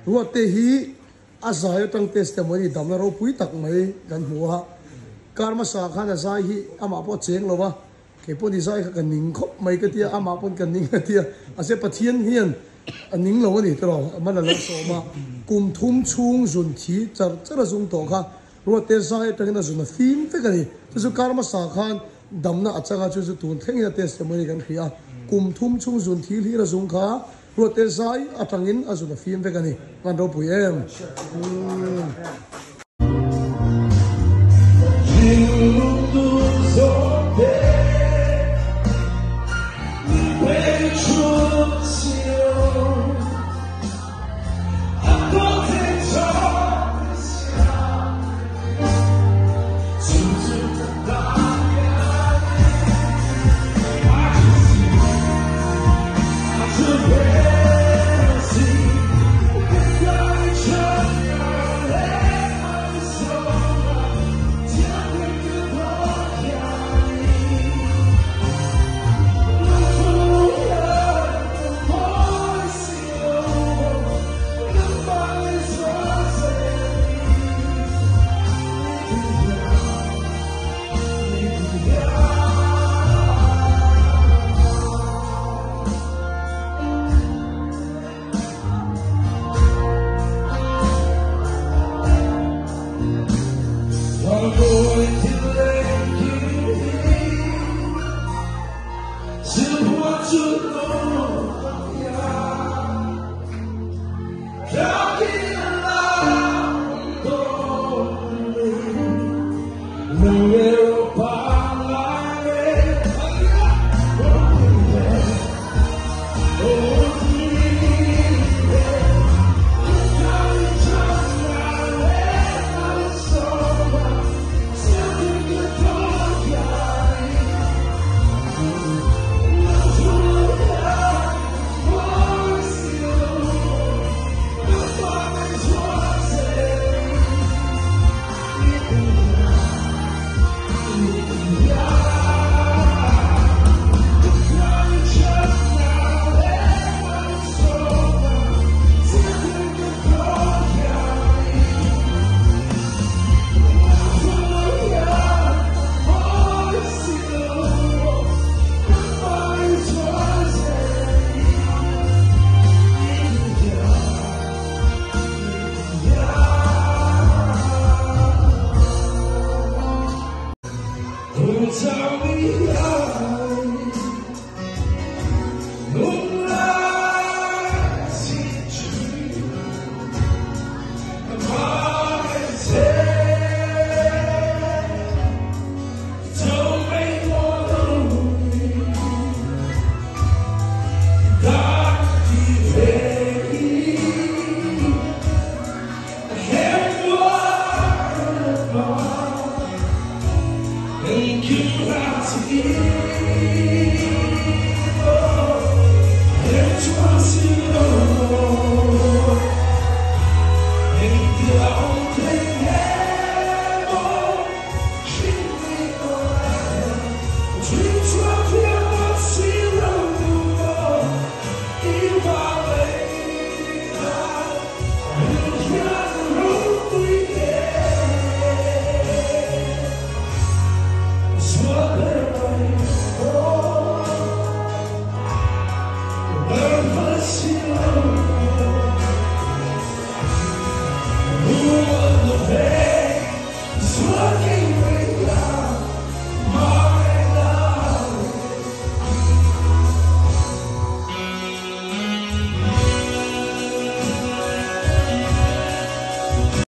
Ruatte hi a zai atang testimony damna ropui tak mai kan hmu a. Kar hmasa khan a zai hi amah pawh a cheng lo a, kei pawh ni zai kha ka ning khawp mai ka tia, amah pawn ka ning a tia. Mahse Pathian hian a ning lo a ni tiraw, a man a lo sawm a. Kum thum chhung zun thi char char a zung tawh kha Ruatte zai atangin a zun a fim vek a ni. Chu chu kar hmasa khan damna a chang a, chu chu tun thlengin a testimony kan hria a. Kum thum chhung zun thi hlir a zung kha Ruatte zai atangin a zun a fim vek a ni. Van ropui em.